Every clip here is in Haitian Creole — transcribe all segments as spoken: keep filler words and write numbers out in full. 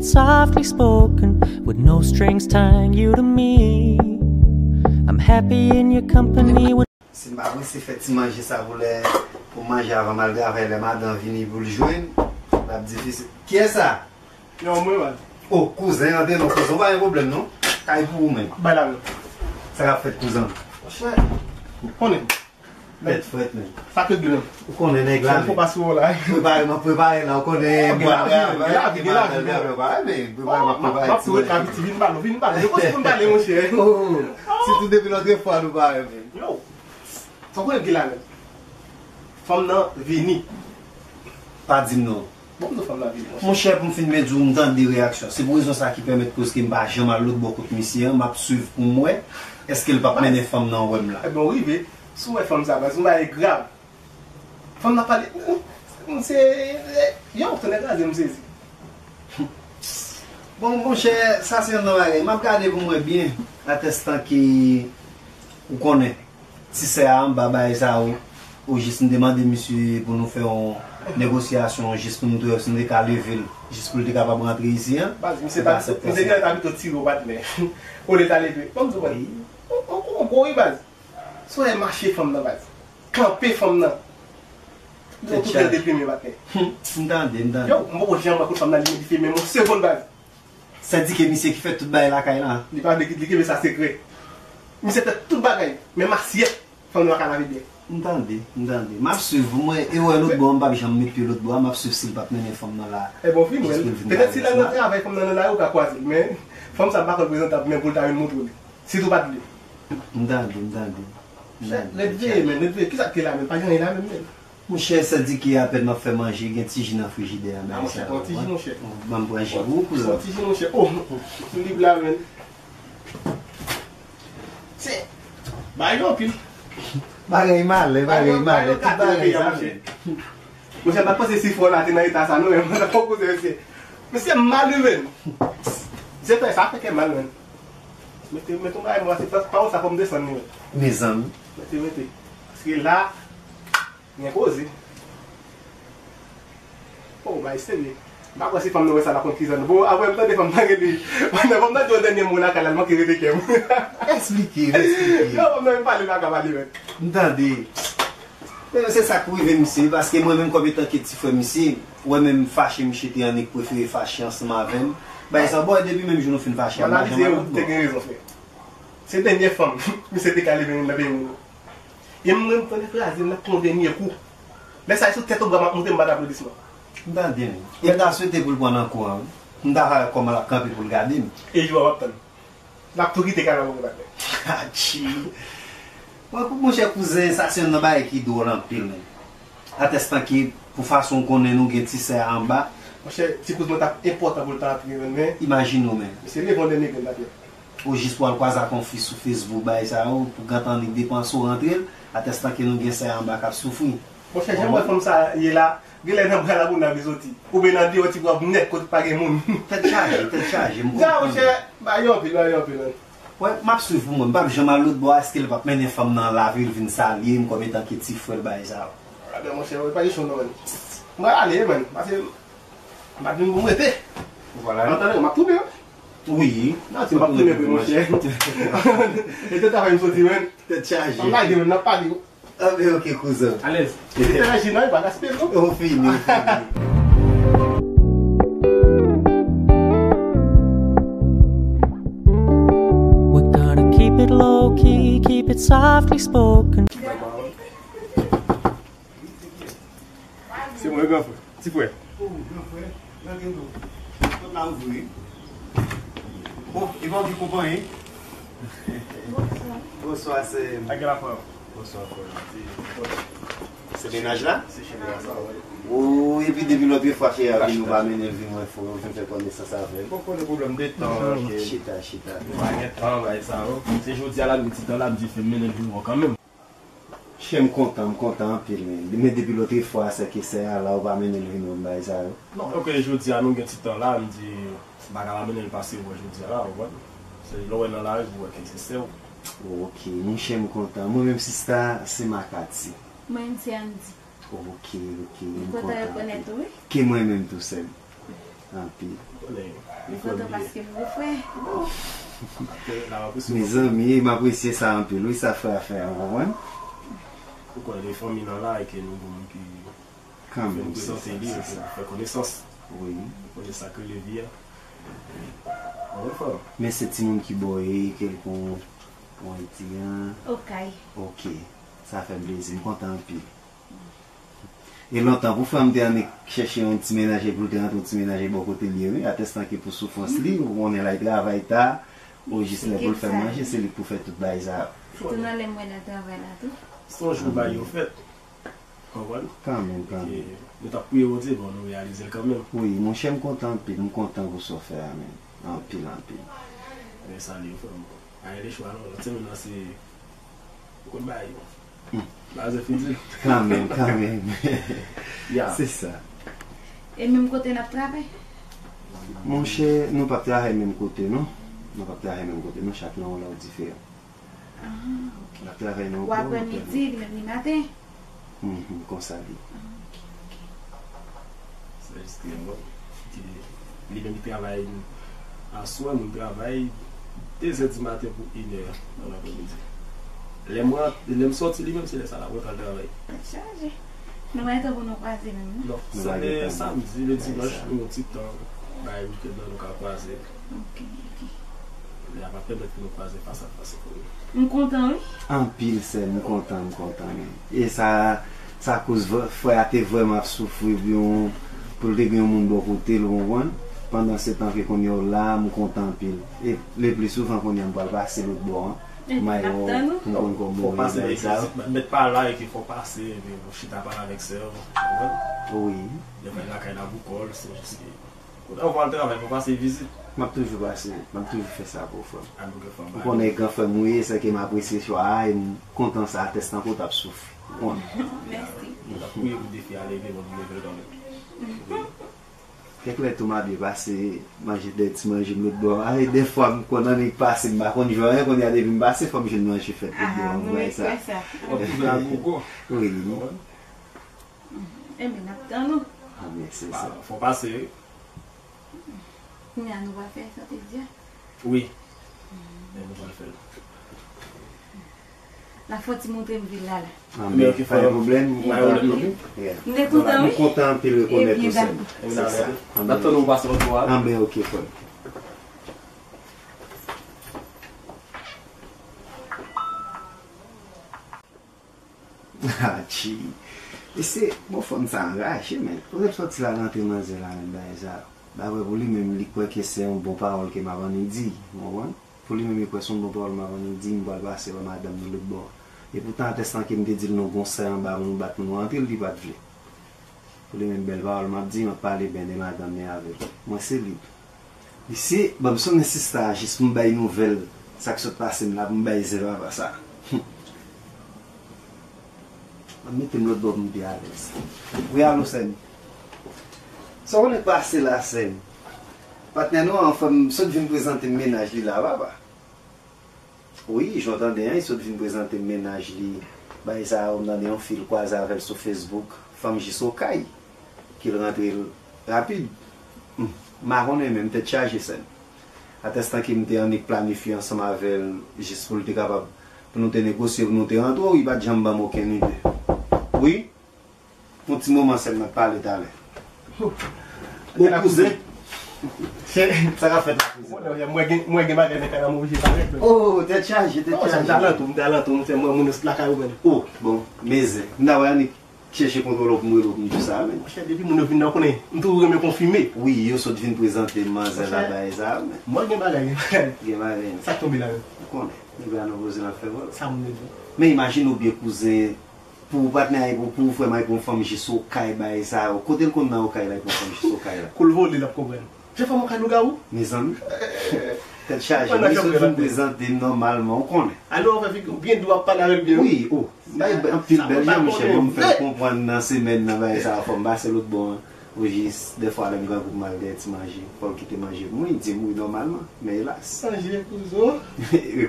Softly spoken, with no strings tying you to me. I'm happy in your company. Si m pa prese fè ti manje sa pou lè pou m manje avan m al travay, lè madan vini pou l jwenn, l ap difisil. Kiyès sa? Yo, mwen, man. O, kouzen, antre non, kouzen. Ou pa gen pwoblèm, non? Kay pou ou menm. Bay la, men. Sa k ap fèt, kouzen? Monchè, konnen. Tèt frèt, men. Sa k regle, men. Ou konnen nèg la, men. Fò pa sou la. Prepare, m ap prepare la, ou konnen. Gen lavi, men. Gen lavi, gen lavi, men. Prepare, men. Prepare, m ap prepare. M ap tou ret la, piti, vin pale, vin pale. Yo konsi pou n pale, monchè. O, sitou depi lòt fwa nou pale, men. Yo. Sa w konnen ki la menm? Fanm nan vini. Pa di m non. Bon, m di w fanm nan vini, monchè. Monchè, pou m fin byen di w, m tande reyaksyon. Se pou rezon sa ki pèmèt koz ke m pa janm al lòt bò kot misye an, m ap swiv pou m wè èske l p ap mennen fanm nan wè m la. Ebyen, w rive, si w wè fanm sa, baz, yon bagay grav. Fanm nan pale, m se, yo, tonnè kraze m, m sezi. Bon, monchè, sa se youn nan bagay. M ap gade pou m wè byen, atèstan ke ou konnen. Ti sè a anba bagay sa yo, ou jis m te mande misye pou nou fè yon negosyasyon, jis pou nou te wè si nou te ka leve l, jis pou l te kapab rantre isi an. Baz, misye pa, misye genlè ta pito tire w patnè. Olye l ta leve. Ban m di w, ou, ou, ou gwo wi, baz. Si w wè mache fanm nan, baz. Kanpe fanm nan. Yo tout lè deprime, patnè. M tande, m tande. Yo, m poko janm wè kote fanm nan li medifye menm yon segonn, baz. Sa di ke misye ki fè tout bagay lakay la. Li pa vle ki, li kenbe sa sekrè. Misye fè tout bagay, menm asyèt, fanm nan pa ka lave byen. M tande, m tande. M ap swiv ou, mwen, e wè lòt bò, m p ap janm met pye lòt bò a, m ap swiv si l p ap mennen fanm nan la. E bon, vin wè l. Petèt si l al nan travay, fanm nan nan lari, ou ka kwaze l, men fanm sa pa konn prezantab, men pou l ta vin montre w li. Si tou pa t vle. M tande, m tande. M tande. Ret veye, men, ret veye. Kisa k te la, men? Pa gen anyen la, menm, men. Monchè, sa di ke apèn m ap fè manje, gen ti ji nan frijidè a, men sa. Pran ti ji, monchè. Ban m pran ji pou ou, kouzen. Pran ti ji, monchè. O, lib la, men. Se, bagay yo anpil. Bagay malè, bagay malè, tout bagay sa, men. Monchè, m pa t panse si frè w la te nan eta sa, non, men mwen t ap pran koze, mesye. Mesye, m mal wi, men. Misye fè sa, fè kè mal, men. Mete, mete yon bagay, mwen, se pa, pawòl sa, fò m desann li, men. Mezanmi. Mete, mete. Paske la, gen koze. O, bagay serye. M pa kwè si fanm nan wè sa, l ap konn kisa l. Bon, apre m tande fanm nan rele. Pandan fanm nan di yon dènye mo lakay la, l manke rete kè m. Eksplike, eksplike. Yo, fanm nan menm pale, l pa ka pale, men. M tande. Men se sa k rive misye, paske mwen menm kòm etanke ti frè misye, ou wè menm fache misye te annik prefere fache ansanm avè m. Bagay sa, bon, depi menm jou nou fin fache a, m pa janm al lòt bò. Te gen rezon, frè. Se dènye fanm misye te ka leve nan peyi moun yo. E mwen, m tande fraze, m ap pran dènye kou. Lè sa, e sou tèt obra m ap monte, m bat aplodisman. M tande, wi. E m ta swete pou l pran nan kou an, wi. M ta va wè kòman l ap kanpe pou l gade m. E jou a w ap tann. L ap tou kite kanaval ou, patnè. Atchi. Mwen, monchè kouzen, sa se youn nan bagay ki dwòl anpil, men. Atèstan ke, pou fason w konnen nou gen ti sè a anba. Monchè, ti kouzen mwen t ap enpòtan pou l ta antre, men. Imajine w, men. Misye leve yon dènye grenn, patnè. Ou jis pral kwaze ak yon fi sou Facebook, bagay sa yo, pou gentan annik depanse w rantre l, atèstan ke nou gen sè anba k ap soufri. Monchè, jan m wè fanm sa ye la, genlè nan bra lagonav li soti. Oubyen nan deyò ti gwòb nèt kote pa gen moun. Tèt chaje, tèt chaje, m konprann. Sa, monchè, bagay yo anpil, bagay yo anpil, men. Wè, m ap swiv pou mwen, m p ap janm al lòt bò a, èske l p ap mennen fanm nan lave l vin salye m kòm etanke ti frè l bagay sa yo? A ben, monchè, wè, pa kesyon non, men. M pral ale, men, paske m pa t vin pou m rete. Ou pral ale? Antann, m ap tounen, wi. Wi. Non, ti m ap tounen vre, monchè. E se travay m soti, men. Tèt chaje. M lage, men, n ap pale, wi. A, men, ok, kouzen. Alèz. Li te nan jina, li pa gaspiye l, non. Ou fini, ou fini. We're gonna keep it low key, keep it softly spoken. Se mwen, gran frè. Ti frè. O, gran frè. Gran gen do. Tout la ouvri. Bon, e pa w gen konpanyi? Bonswa, sè m. Sa gen la, frè? Bonswa, frè. Se mennaj la? Se cheri a sa, wi. O, epi depi lòt fwa, cheri a vin, ou pa mennen l vin wè frè w, vin fè konesans avè l. Bon, pa gen pwoblèm de tan, cheri. Chita, chita. Pa gen tan, bagay sa yo. Se jodi a la, m gen ti tan la, m di fè m mennen l vin wè w kanmenm. Chè, m kontan, m kontan anpil, men. Men depi lòt fwa, sè ke sè a la, ou pa mennen l vin wè m bagay sa yo. Non, ok, jodi a nou gen ti tan la, m di, m pa ka pa mennen l pase wè jodi a la, ou konprann? Se lè w wè nan lari, ou wè ke se sè w. Ok, monchè, m kontan. Mwen menm, sista, se Makati. Mwen menm, se Andy. Ok, ok, m kontan anpil. M kontan rekonèt ou, wi. Ke mwen menm tou, sè m. Anpil. Li kontan paske m gwo frè. Mezanmi, m apresye sa anpil wi, sa frè a fè a, w konprann? Ou konnen de fanmi nan la e ke nou gen moun ki fè nou prezante li, fè konesans. Wi. Konnen sa k rele vi a. Anpil fanm. Men se timoun ki bò e ke l kon yon ti an. Okay. Ok. Sa fè m plezi, m kontan anpil. E lontan pou frè m te annik chèche yon ti menaj epi l te rantre yon ti menaj e bò kote l ye wi, atèstan ke pou soufrans li, ou konnen l al travay ta, ou jis lè pou l fè manje, se li k pou fè tout bagay sa yo. Sitou nan lè m wè l al travay la tou. Se yon jou bagay yo fèt. Konprann? Kanmenm, kanmenm. Nou t ap priye Bondye, bon, nou reyalize l kanmenm. Wi, monchè, m kontan anpil, m kontan pou sa w fè a, menm. Anpil, anpil. Men sa li yo fè m. Ay, de chwa, non, lòt semèn nan se. Ou konn bagay yo. Bagay yo fini. Kanmenm, kanmenm. Se sa. E menm kote n ap travay? Monchè, nou p ap travay menm kote, non. Nou p ap travay menm kote, non. Chak nan yon lòt diferan. Ah, ok. N ap travay nan yon pòl. Ou aprè midi, li menm li maten? Mhm, konsa li. Ah, ok, ok. Se jis ke, bon, li menm li travay aswè, mwen m travay de zè di maten pou inè nan lapremidi. Lè m ran- lè m sòti li menm se lè sa l ap rantre al travay. Tèt chaje. Nou pa gen tan pou nou kwaze menm non. Non, se lè samdi, lè dimanch nou gen yon ti tan bay wikenn nan nou ka kwaze. Ok, ok. Lè a pa pèmèt pou nou kwaze fas a fas ankò. M kontan wi. Anpil sè m, m kontan, m kontan wi. E sa, sa koz frè a te vrèman ap soufri pou yon, pou l te gen yon moun bò kote l, ou konprann? Pandan se tan ke kounye a w la, m kontan anpil. E le pli souvan kounye a m pral pase lòt bò an. Mayo, pou m konn kòman ou ye bagay sa yo. Mèt pa la epi fò w pase, epi w chita pale avèk sè w, ou konprann? Wi. Lè fè lakay la pou kò l, se jis ke. Kote w pral travay, fò w pase vizit. M ap toujou pase, m ap toujou fè sa pou frè m. Ou konnen e gran frè m ou ye, sèke m apresye chwa a e m kontan sa atès tankou w t ap soufri. Ou konnen. Mèsi. Nou t ap priye pou defi a leve, Bondye leve l kanmenm. Kèk lè tou m ap byen pase, manje de ti manje m lòt bò a. E dèfwa m konn annik pase, m pa konn jwe anyen, kounye a depi m pase, fò m jwenn manje fèt lòt bò a, m bay sa. W ap twouve agogo. Wi. Enben, n ap tann ou. A, mèsi, sè. Fò w pase, wi. Kounye a nou pral fè sa w te di a? Wi. Men nou pral fè l. N a fè yon ti montre m vil la la. Anben, pa gen pwoblèm. M te kontan, wi. M kontan anpil rekonèt ou, sè m. Se sa. N ap tann ou pase lòt bò a. Anben, oke, frè m. Atchi. Mesye, bon, fanm sa anraje, men. Kote l sòti la rantre manzè la, men, bagay sa. Daprè pou li menm, li kwè ke se yon bon pawòl ke m ap annik di, ou konprann? Pou li menm, li kwè se yon bon pawòl m ap annik di, m pral pase wè madanm nan lòt bò a. Epoutan, atèstan ke m te di l nou gon sè anba pou nou bat moun rantre, li pa t vle. Pou li menm, bèl pawòl m ap di, m ap pale byen de madanm li avè l. Mwen se lib. Mesye, ban m sonnen sista a jis pou m bay nouvèl sa k sot pase m la, pou m bay zen papa sa. Ban m mete m lòt bò pou m pi alèz. Wi, alo, sè m. Sa w konnen k pase la, sè m? Patnè nou an, frè m, sot vin prezante m mennaj li la, papa. Wi, jan w tande an, li sot vin prezante m mennaj li. Bagay sa a, m tande yon fi l kwaze avè l sou Facebook, fanm jis Okay, ke l rantre l rapid. M pa konnen menm, tèt chaje, sè m. Atèstan ke m te annik planifye ansanm avè l, jis pou l te kapab, pou nou te negosye, pou nou te rantre, wi, li pa t janm ban m okenn ide. Wi. Pou ti moman sèl n ap pale talè. O kouzen. Sa k ap fèt la kouzen? Mwen gen bagay nan kay la, m oblije pale. O, tèt chaje, tèt chaje. M t alantou, m t alantou, m fè mwen moun lakay ou menm. O, bon, mezè. M ta wè annik chèche kontwole w pou m rele w pou m di w sa menm. Monchè, depi moun yo vin nan, ou konnen, m toujou renmen konfime. Wi, yo sot vin prezante m manzè la bagay sa menm. Mwen gen bagay, gen bagay. Gen bagay. Sa k tonbe la menm? Ou konnen, nèg la nan poze l ap fè vòlò. Sa moun yo di? Men imajine w byen kouzen. Pou patnè a, pou, pou frè m a, pou yon fanm jis Okay bagay sa yo. Kote l konn nan Okay la, pou yon fanm jis Okay la? Kou l vole, l ap konprann. Jan fanm Okay lougawou? Mezanmi. Tèt chaje, li sot vin prezante m nòmalman, ou konnen. Alò, ou fè figi w byen di w ap pale avè l byen. Wi, o. M bay anpil bèl jan, monchè, bon, m fè l konprann nan semèn nan, bagay sa a, fò m pase lòt bò an. Ou jis, dèfwa, lè m grangou pou m al dèyè ti manje, fò l kite manje pou mwen, li di m wi nòmalman. Men elas. Manje pou zo.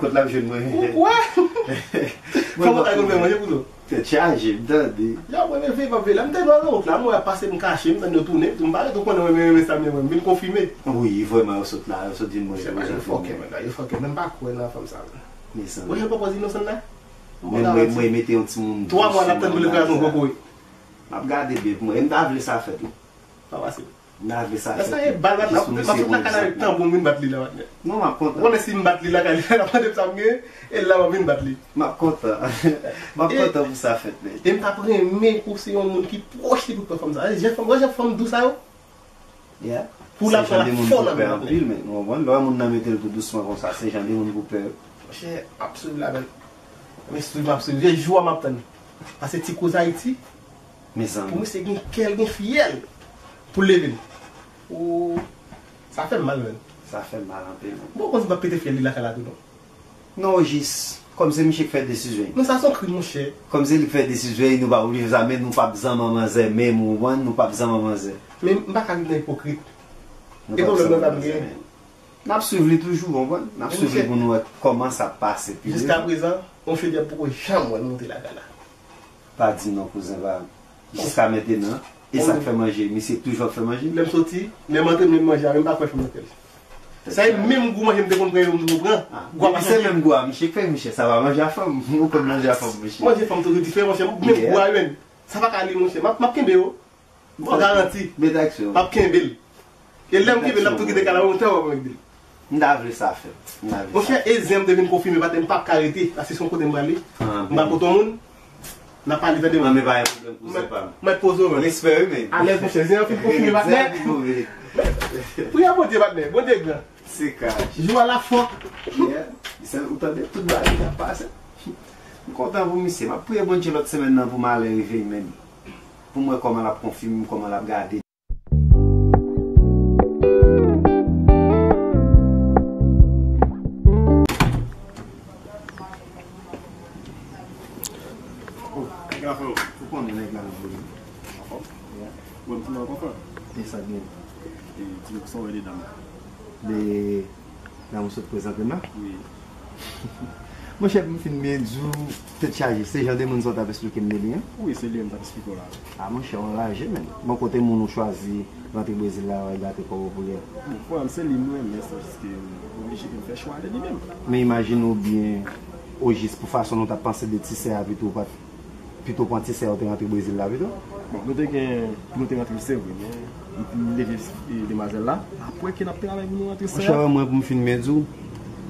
Kot l ap jwenn mwen? Ou kwè? Kòman w ta konn fè manje pou zo? Tèt chaje, m tande. Yo, mwen veye, m ap veye. Lè m te nan lòt la, mwen ap pase, m kache, m tann yo tounen, m parèt, ou konnen mwen renmen sa m renmen. M vin konfime. Wi, vrèman, yo sot la, yo sot vin manje pou yo. Yo fòkè, men yo fòkè, men m pa kwè nan fanm sa. Mezanmi. Ou jwenn pòpòz inosan la? Mwen, mwen, mwen mete yon timoun. Twa mwa l ap tann pou l kraze yon kokoy. M ap gade byen pou mwen. E m ta vle sa fèt, wi. Pa pase. M ta vle sa fèt, wi. Lè sa e bal, patnè, m ap sot lakay la avèk tanbou, m vin bat li la, patnè. Non, m ap kontan. Ou konnen si m bat li lakay li, l ap mande m sa m gen, e l la m ap vin bat li. M ap kontan. M ap kontan pou sa fèt, men. E m t ap renmen pou se yon moun ki pwòch li pou pran fanm sa. Jan fanm, jan fanm dou sa yo. Yeah. Pou l ap pran la fò nan men patnè. Ou konprann? Lè w wè moun nan mete l tou dousman konsa, se jan de moun pou pè yo. Monchè, m ap swiv la, men. Men swiv m ap swiv. Se jou a m ap tann. Pase ti kouz Ayiti. Mezanmi. Pou misye gen kè l, gen fyèl pou l leve l. Ooh. Sa fè m mal, menn. Sa fè m mal anpil, menn. Bon, ou panse m t ap pete fyèl li lakay la tou, non? Non, jis. Kòm se misye k fè desizyon. Non, sa se yon krim, monchè. Kòm se li k fè desizyon, nou pa oblije sa, men nou p ap zanman manzè menm, ou konprann? Nou p ap zanman manzè. Men m pa ka vin nan ipokrit. E pwoblèm nan k ap genyen. N ap swiv li toujou, ou konprann? N ap swiv li pou nou wè kòman sa ap pase pi devan. Jiskaprezan, yon fedya poko janm wè l monte lakay la. Pa di non, kouzen pa m. Jiska mentenan, e sa k fè manje, misye toujou ap fè manje? Lè m soti, lè m antre, m manje a, men m pa kwè fanm nan kè l. Sa e menm gou manje m te konn pran yo, m toujou pran. Gou a pa chanje. Se menm gou a, misye k fè, misye, sa pa manje a fanm. Ou konn manje a fanm, misye. Manje fanm toujou diferan, monchè. Menm gou a yo menm. Sa pa ka ale, monchè. M ap, m ap kenbe yo. Fò garanti. Met aksyon. M ap kenbe l. E lè m kenbe l, l ap tou kite kay la, mwen tèlman renmen kenbe l. M ta vle sa fèt. M ta vle sa fèt. Monchè, e zen m te vin konfime, patnè, m p ap ka rete. Paske se yon kote m prale. M pral kote yon moun. N ap pale, tande mwen. Nan men pa gen pwoblèm kouzen pa m. M mèt poze w, menn. Respè wi, menn. Alèz, monchè, zen an fin konfime, patnè. Priyè Bondye, patnè. Bondye gran. Se kach. Jou a la fòk. Yeah. Ou tande tout bagay k ap pase. M kontan pou misye. M ap priye Bondye lòt semèn nan pou malè rive l menm. Pou m wè kòman l ap konfime m, kòman l ap gade. Oh, nèg la frè, ou konnen nèg la nan volume. Anfòm? Yeah. Ou wè m timoun anfòm? E sa k gen? E timoun sa w wè de dam. De dam ou sot prezante m la? Wi. Monchè, pou m fin byen di w, tèt chaje, se jan de moun sa w t ap esplike m de li an? Wi, se li menm m t ap esplike w la. A monchè, w anraje menm. Bon, kote moun ou chwazi rantre Brezil la, w al gate kò w pou li a? Bon, frè m, se li m renmen, se jis ke m oblije ke m fè chwa de li menm. Men imajine w byen, ojis pou fason nou t ap panse de ti sè a, pito w pa t Pito pran ti sè a ou te rantre Brezil la pito? Bon, nou te gen pou nou te rantre, se vre, men li te leve demwazèl la apre ke n ap travay pou nou rantre sè a. Monchè, mwen, pou m fin byen di w,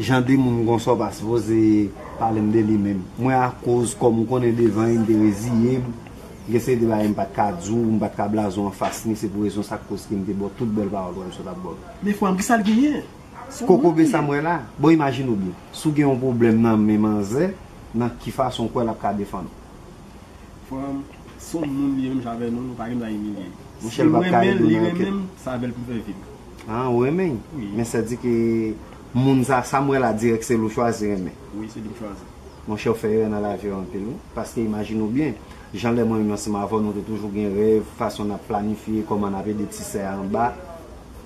jan de moun konsa w pa sipoze pale m de li menm. Mwen, akoz kòm ou konnen devan, m te reziye m, gen seri de bagay m pa t ka di w, m pa t ka blaze w anfas li, se pou rezon sa k koz ke m te ba w tout bèl pawòl ou wè m sot ap ba w. Men frè m, kisa l genyen? Kokobe sa m wè la. Bon, imajine w byen. Si w gen yon pwoblèm nan men manzè, nan ki fason w kwè l ap ka defann ou? Frè m, se yon moun li ye menm jan avè nou, nou pa gen dwa imilye l. Si m renmen l, li renmen m, sa bèl pou m fè vi m. A, ou renmen l? Wi. Men sa di ke moun sa, sa m wè la dirèk se li w chwazi renmen. Wi, se li m chwazi. Monchè, w fè erè nan lavi w anpil, wi. Paske imajine w byen, jan lè mwen menm ansanm avè w, nou te toujou gen rèv, fason n ap planifye, kòman n ap ede ti sè a anba.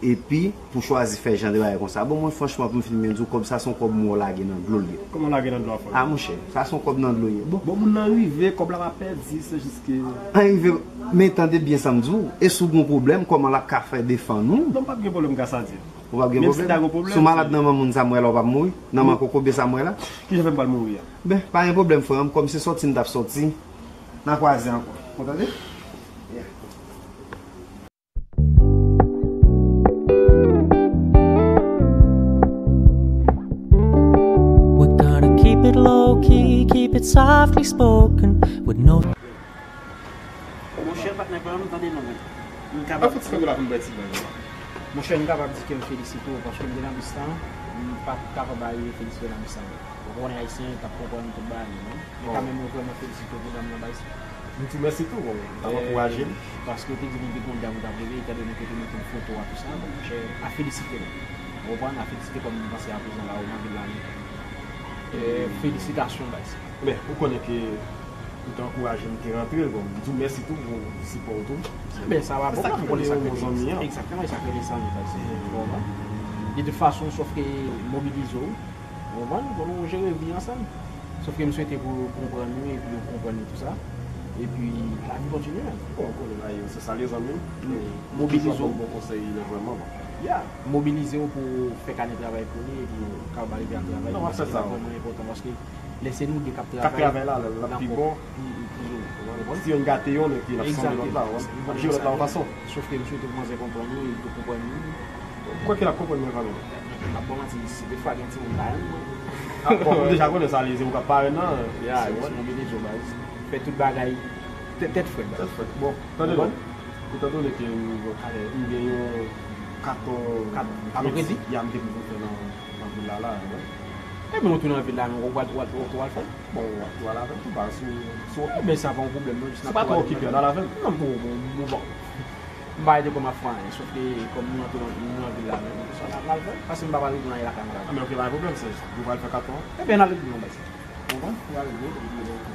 Epi, pou chwazi fè jan de bagay konsa. Bon, mwen, franchman, pou m fin byen di w, kòb sa se yon kòb mò lage nan dlo l ye. Kòman lage nan dlo a, frè m? A, monchè, sa se yon kòb nan dlo l ye. Bon. Bon, moun nan rive, kòb la pa pèdi, se jis ke. An rive, men tande byen sa m di w, e si w gen yon pwoblèm, kòman l ap ka fè defann ou? Non, m p ap gen pwoblèm, gras a Dye. Ou p ap gen pwoblèm? Menm si ta gen pwoblèm. Si w malad nan men moun sa m wè la, w p ap mouri? Nan men kokobe sa m wè la? Kijan fè m pral mouri a? Ben, pa gen pwoblèm, frè m, kòm se sòti m t ap sòti, n a kwaze ankò. Ou tande? Yeah. We're gonna keep it low key, keep it softly spoken, with no. Monchè, patnè pa m, tande non, men. M kapab. An fout skandola pou m bay ti blag la. Monchè, m kapab di ke m felisite w, paske m te nan bis lan, m pa t kapab ale felisite w nan bis lan. Ou konnen ayisyen t ap konprann tout bagay, non? Men kanmenm, mwen vrèman felisite w pou dam nan bay sa. M di w mèsi tou, bon, w t ap ankouraje m. Paske w te di nou te gen yon dam ou t ap rele, etandone ke w te montre m foto a, tou sa, bon, monchè, a felisite, non. Ou konprann? A felisite kòm m panse a prezan la, ou nan vil la menm. Felisitasyon, baz. Men, ou konnen ke Ou te ankouraje m, te rantre l, bon, m di w mèsi tou pou sipò w tou. Ben, sa va bon, sa k m konnen sa rele k yon rele. Zanmi an. Egzakteman, e sa k rele zanmi, sa, se, ou konprann? De tout fason, sòf ke mobilize w, ou konprann, pou nou jere vi ansanm. Sòf ke m swete pou yo konprann nou epi yo konprann nou tou sa. Epi, lavi kontinye, men. Bon, konnen la, yo, se sa, lezanmi. Mobilize w. Bon konsèy, lè vrèman. Ya, mobilize w pou fè kanè travay pou li epi w kapab rive al travay. Non, w ap fè sa, Vrèman enpòtan paske lè se nou de k ap K ap travay la, l ap pi bon. Si youn gate youn, epi l ap sanble lòt la, w ap jere lòt la yon fason. Sòf ke m swete pou manzè konprann li, li tou konprann li. Kwake l ap konprann mwen kanmenm. M ap ba w manti, si de fwa gen timoun pa renmen mwen. Ah, bon, ou deja konnen sa, Lizé, ou k ap parèn nan. Ya, se mwen ki te di w, baz. Fè tout bagay tèt, tèt frèt, baz. Tèt frèt. Bon, tande non. Etan done ke nou gen yon katon, katon kredi, ya, m te pou fè nan, nan vil la, la, wi. Ebyen, ou tounen nan vil la, men ou pral, ou pral, ou pral fè l. Bon, ou pral avè m tou, baz, sou, sou. Ebyen, sa pa yon pwoblèm, non, jis n ap pa twò okipe, n al avè m. Non, bon, bon, bon, bon. M pa ede kòm ap fè anyen, sòf ke kòm nou antre nan, nou nan vil la menm, sa n ap mal fè, paske m pa pral retounen lakay mwen. Ah, men ok, pa gen pwoblèm, se nou pral fè katon an. Ebyen, n al retounen, baz. Ou konprann? N al retounen.